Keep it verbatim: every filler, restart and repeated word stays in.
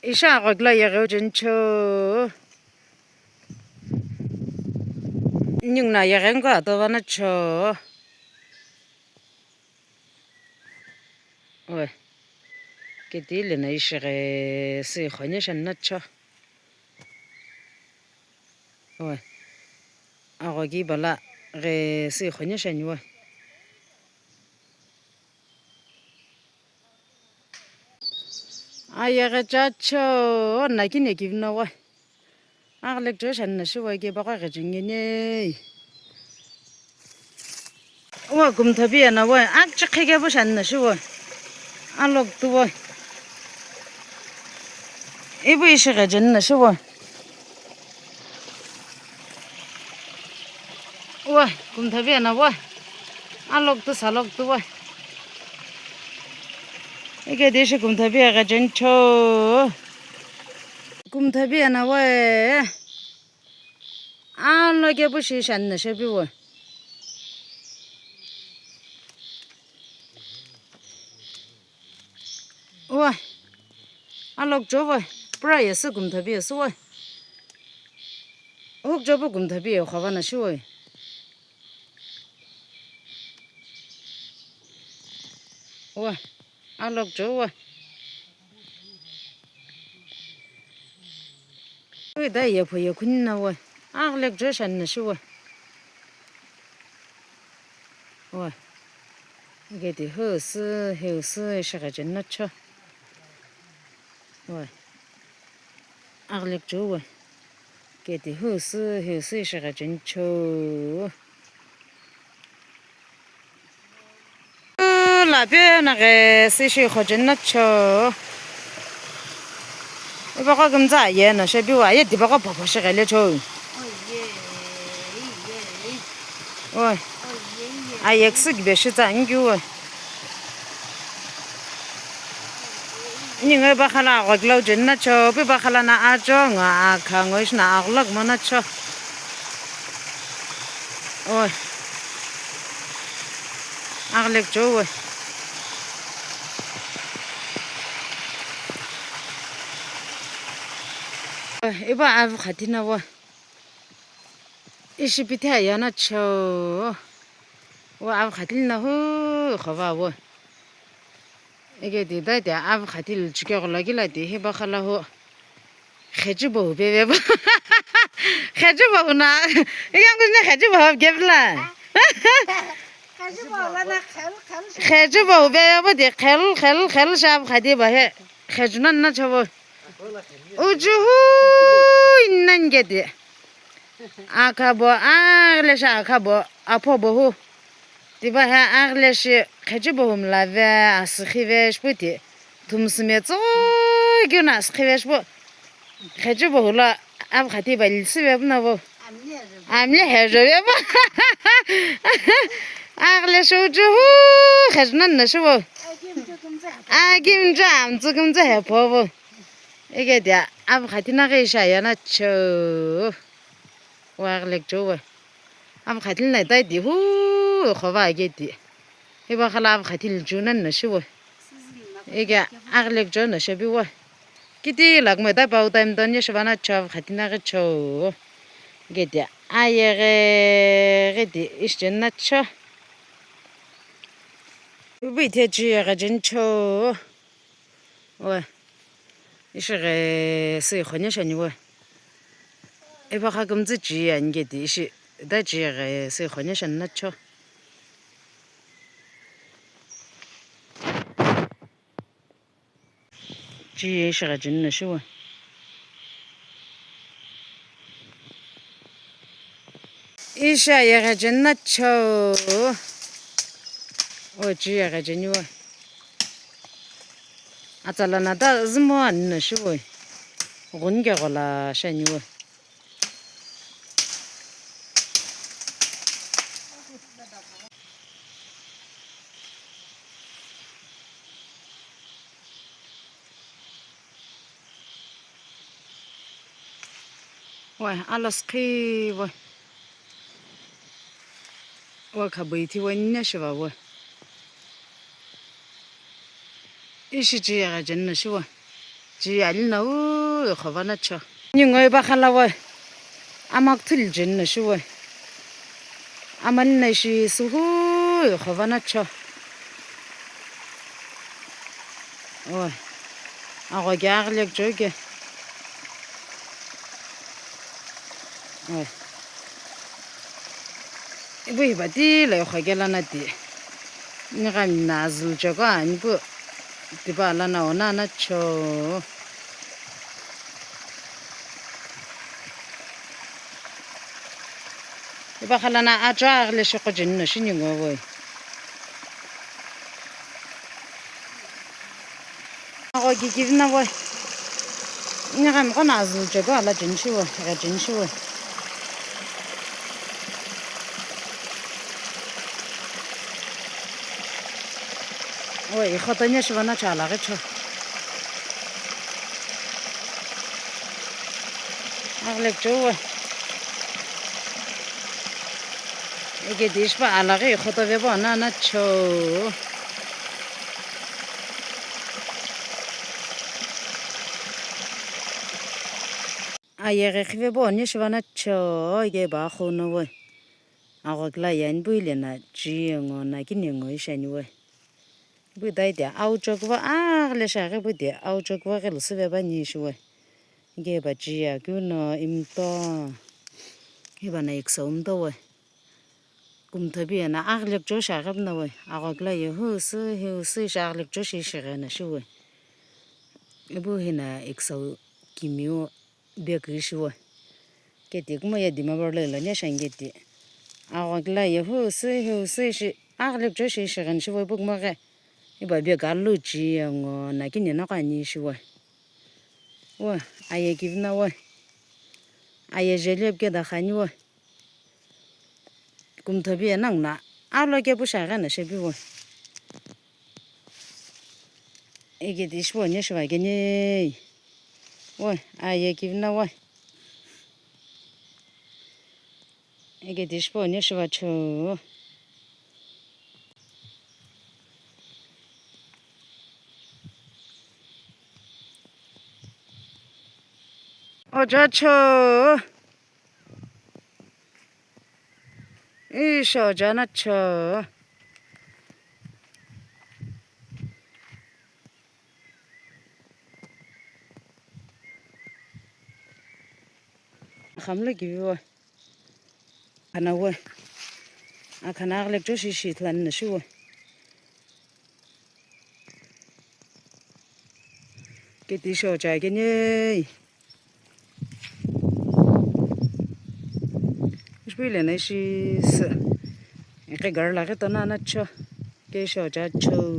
Ishi aghokilo yegheu jenicho. Ningu no yeghengu atova nacho. Oi. Keti lina ishi ghe si khonye shan nacho. Oi. Aghoki bala ghe si khonye shan oi. Ayeghe chacho, nakini kivino wa. Aghlek jo shan na shiwa ke baka ghe jingene. Wa kumthabi ana wa, ak chikhe ke bu shan na shiwa. Alok tu wa. Ibu ishi ghe jin na shiwa. Wa, kumthabi ana wa. Alok tu salok tu wa. Ike dishi kumthabi agha jencho. Kumthabi ana wa. Ano ke bu shi shan na shebi wa. Wa. Alok jo wa. Pura yesu kumthabi yesu wa. Huk jo bu kumthabi ye khava na shi wa. Wa. Alok jo wa. Ui da ye pho ye khuni na wa. Aghlek jo shan na shi wa. Wa. Geti hu sü, hu sü shigha jenna cho. Wa. Aghlek jo wa. Geti hu sü, hu sü shigha jencho. La pe na ghe si shi kho jenna cho. Iba ko gumza ye na she bi wa ye diba ko papa shi gele cho. Oi. Ayek sik be shi za ngi wa. Ni ngai ba khala ko glau jenna cho, bi ba khala na a cho nga a kha ngoi shi na a gulak mana cho. Oi. Aghlek jo wa. Oi, iba av khatina wa. Ishi pithe ayana cho. Wa av khatil na hu khava wa. Ike di dai de av khatil chike gola gila di hiba khala hu. Kheju bo be be ba. Kheju bo na. Yang ne kheju bo gebla. Kheju bo be be ba di khel khel khel shav khadi ba he. Kheju nan na chavo. Uju hu inan gedi. Akha bo, aghle sha akha bo, apho bo hu. Tiba ha aghle shi kheju bo hum la ve, asikhi ve shputi. Thumsime tso gyu na asikhi ve shpu. Kheju bo hula, ab khati ba lisi ve na bo. Amle he jo ve bo. Aghle shu ju hu, kheju nan na shu bo. Agim ju am ju kum je he pho bo. Ike dia, ab khati na ke sha ya na cho. Wa aghle jo wa. Ab khatil na dai di hu, khova age di. Hiba khala ab khatil ju nan na shi wa. Ike aghlek jo na shi bi wa. Kiti lak me dai pau time don ye shi ba na cho ab khatil na ge cho. Ge di a ye ge ge di ish jen na cho. Bi the chi ye ge jen cho. Wa. Ishi ghe si khonye shani wa. Iba kha kumtsi chi ange di ishi da chi ghe si khonye shan na cho. Chi ishi ghe jin na shi wa. Ishi aye ghe jin na cho. O chi aye ghe jin wa. Atsala na ta zümo ani na shi wa. Ghun ke ghola shani wa. Wa, alo skhi wa. Wa khabui thi wa nya shiva wa. Ishi chi ya ga jen na shiva. Ji ali na u ikhova na cho. Ningu iba khala we. Ama kthul jin na shi we. Ama li na shi suhu ikhova na cho. Oi. Ago ge aglek jo ge. Oi. Ibu hiba ti la yokha kela na ti. Ni gha mi na azul jago ani bu tiba la na ona na cho. Iba khala na ajo agle shoko jin no shini ngo voi. Ako gigiri na voi. Ni gha mi ko na azul jago ala jin shi voi, gha jin shi voi. Oi, ikhoto nya shiva na chala ghi cho. Aglek cho oi. Ege dish pa ala ghi ikhoto vebo na na cho. Ayeghi khive bo ni shiva na cho, ike ba khuno we. Aghokla yani bu ile na ji ngo na kini ngo ishani we. Bu dai de au chok va agle shaghi bu de au chok va ghi lusu ve ba ni shi we. Ike ba ji ya kyu no imto. Iba na ikso umto we. Kumthobi ena aghilek jo shaghi na we. Aghokla ye hu sü, hu sü shi aghilek jo shi shighe na shi we. Ibu hina ikso kimiu bag ishi we. Keti kuma ye dima bar le lo nya shange ti. Aghokla ye hu sü, hu sü shi aghilek jo shi shighe na shi we bu kuma ghe. Iba bag alu ji ye ngo na kini na ka ni shi we. We, aye kivna we. Aye jeli ke da khani we. Kumthobi enang na alo ke pu shaghi na shebi we. Ege dish bo ni shiva ke ni. We, aye kivna we. Ege dish bo ni shiva cho. Oja cho. Isho jana cho. Khamle kivi wa. Ana wa. Akhana aglek jo shi shi thlan na shi wa. Keti sho cha kene. Shpile na shi sa. Eke gar la ke tona na cho. Ke sho cha cho.